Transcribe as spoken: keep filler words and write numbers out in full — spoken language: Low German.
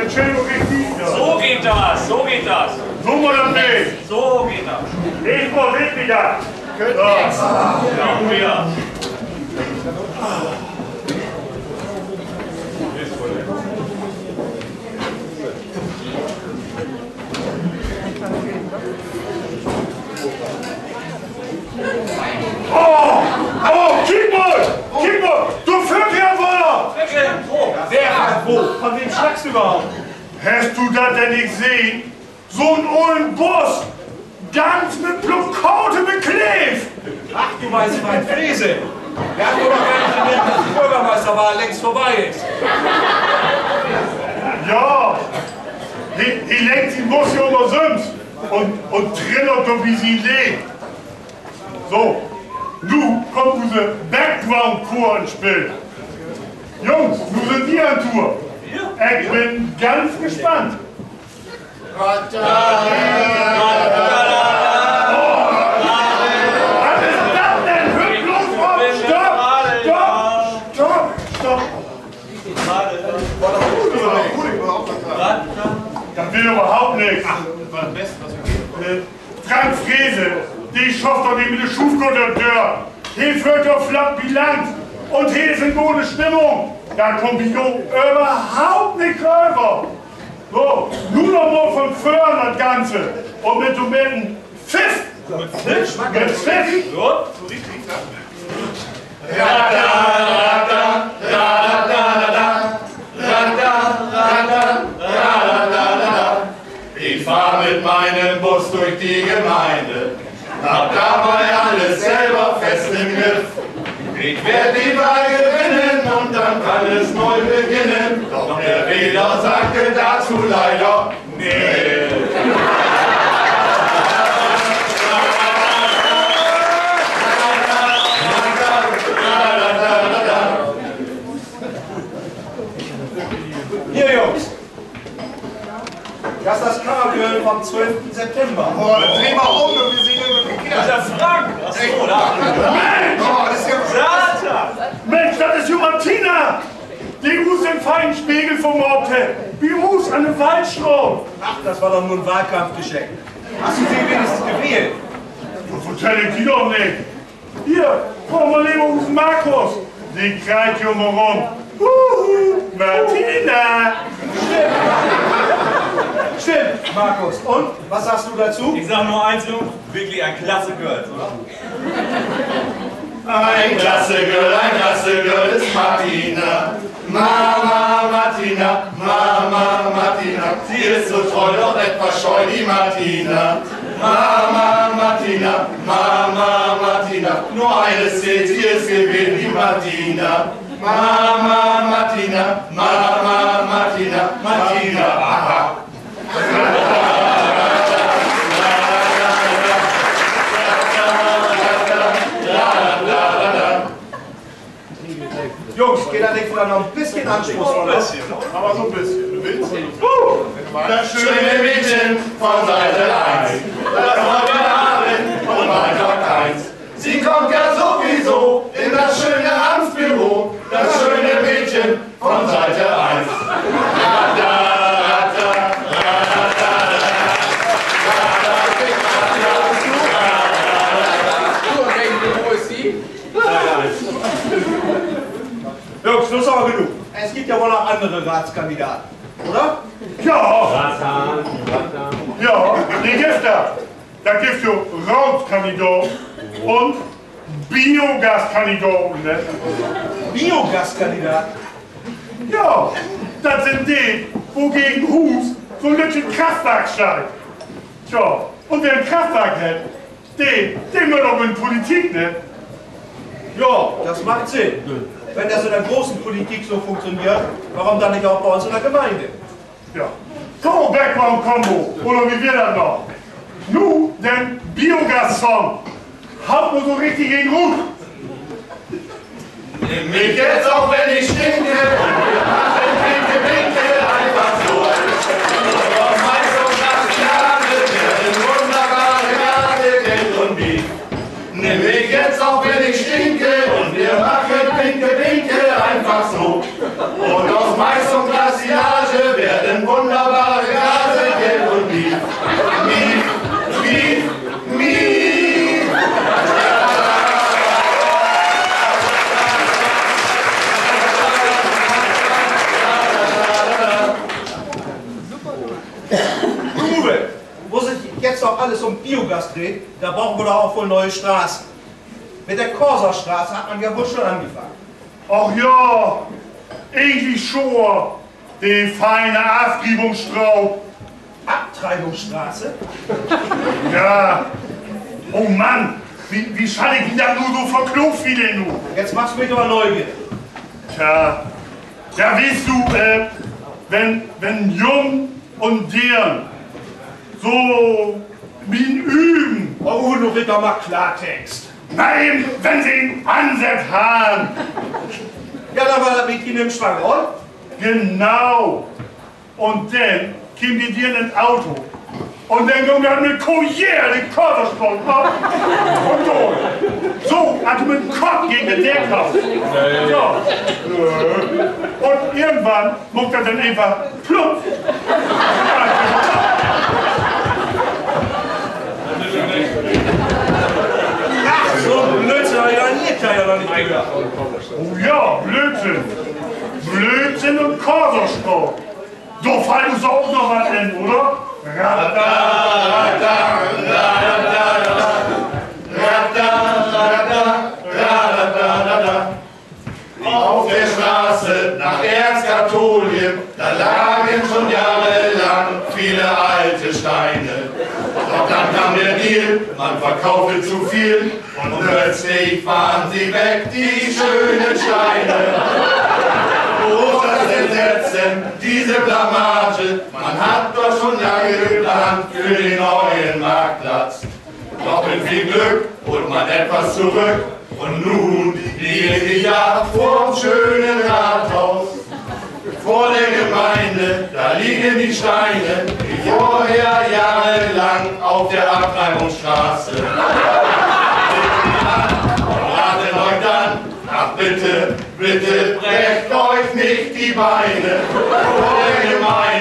Schön richtig, ja. So geht das, so geht das. So mutt dat ween. So geht das. Ik mutt mit dat. So. Ja, ja. Oh, oh, kiek mal, kiek mal, dor föhrt he woller. Wer hat wo? Von wem snackst du überhaupt? Hest du dat denn nich sehn? So'n olen Bus, ganz mit Plakate bekleevt. Ach, du meinst Frank Frese? Der hat wohl noch gar nicht gemerkt, dass die Bürgermeisterwahl längst vorbei ist. Ja, he, he lenkt sien Bus ja ümmer sülvst un, un trillert dorbi sien Leder. So, nu kummt use Background-Koor in't Spill. Jungs, nu sünd ji an Tour. Ik bün ganz gespannt. Wat is dat denn? Höört bloots op! Stopp! Stopp! Stopp! Stopp! Dat weer överhaupt nix. Frank Frese, de schafft doch nich mit de Schuufkoor dör. He föhrt doch flapp Bilanz. Un he is in gode Stimmung. Dor kaamt wi jo överhaupt nich över. So, nu noch mal von vörn dat Ganze. Un mit so'n beten Pfiff. Mit Pfiff? Mit Pfiff. Ich fahr mit meinem Bus durch die Gemeinde, hab dabei alles selber fest im Griff. Ich werd die Wahl gewinnen und dann kann es neu beginnen. Doch der Wähler sagte dazu leider nee. Hier, Jungs. Das ist das Covergirl vom zwölften September. Boah, dreh mal um, du, wir sehen immer die Kinder. Das ist ja Frank. Ach so, da. Mensch! Oh, das ist ja Satan! Mensch, dat is jo Martina, de us den feinen Spegel vermaakt hett. Bi us an de Waldstraat. Ach, das war doch nur ein Wahlkampfgeschenk. Hast du sie wenigstens gewählt? Dat vertell ik di doch nich. Hier, fraag mal lever usen Markus. De kreit jo mal rum. Huhu, Martina. Stimmt. Stimmt, Markus. Und, was sagst du dazu? Ich sag nur eins, Jungs, wirklich ein klasse Girl, oder? Ein klasse Girl, ein klasse Girl ist Martina. Mama Martina, Mama Martina, sie ist so treu, doch etwas scheu, die Martina. Mama Martina, Mama Martina, nur eine Szene, sie ist gewesen, die Martina. Mama Martina, Mama Martina, Martina, aha. Jungs, geht das nicht vielleicht noch ein bisschen anspruchsvoller? Aber so ein bisschen. Du willst? Das schöne Mädchen von Seite eins. Das Original und weiter keins. Sie kommt ja sowieso in das schöne Amtsbüro. Das schöne Mädchen von Seite eins. Jungs, nu is aver genug. Es gibt ja wohl noch andere Ratskandidaten, oder? Ja. Ja, de gifft dat. Dat gifft jo Raatskandidaten un Biogaskandidaten, ne? Biogaskandidaten? Ja, dat sünd de, wo gegen Huus so'n lüttjet Kraftwark steiht. Tja, un wer en Kraftwark hett, de, de mutt ok in Politik, ne? Ja, das macht Sinn. Wenn das in der großen Politik so funktioniert, warum dann nicht auch bei uns in der Gemeinde? Ja. Komm, Background-Combo, oder wo weer dat noch? Nu den Biogas-Song. Haut mal so richtig een rut. Nimm mich jetzt, auch wenn ich stinke, und wir machen Pinke, Pinke, einfach so. Aus Mais und Kaviar werden wunderbare Gage, Geld und Beef. Nimm mich jetzt, auch wenn ich stinke, und wir machen Pinke, Pinke, einfach so. Und aus Mais und Glaciage werden Is um Biogas dreht, dor bruukt wi doch ok woll ne'e Straßen. Mit de Korsastraße hett man ja woll schon anfangen. Ach ja, egentlich schon. De fiene Afdrievungsstraat. Abtreibungsstraße? Ja. Oh Mann, wo, wo schall ik di dat nu so verkloorn nu? Jetzt maakst du mi aver neegier. Tja, ja, weetst du, äh, wenn, wenn Jung un Deern so mien Üben, oh, nu red doch mal Klartext. Na, even, wenn se en Ansett harrn. Ja, denn weer dat Mädchen in Schwang, oder? Genau. Un denn keem de Deern in't Auto. Un denn güng dat mit Kujär de Korsastraat op un dor. So, as du mit den Kopp gegen de Deck haust. Ja. Un irgendwann maakt dat denn eenfach plump. Ach, so 'n Blödsinn, ja, ik kann ja noch nich. Oh ja, Blödsinn. Blödsinn un Korsastraat. Dor fallt uns ok noch wat in, oder? Auf der Straße nach Erzkatholien, da lagen schon jahrelang viele alte Steine. Doch dann kam der Deal, man verkaufte zu viel und plötzlich waren sie weg, die schönen Steine. Großes Entsetzen, diese Blamage, man hat doch schon lange geplant für den neuen Marktplatz. Doch mit viel Glück holt man etwas zurück und nun liegen sie ja vorm schönen Rathaus. Vor der Gemeinde, da liegen die Steine, die vorher jahrelang auf der Abtreibungsstraße. Ratet euch dann, ach bitte, bitte brecht euch nicht die Beine. Vor der Gemeinde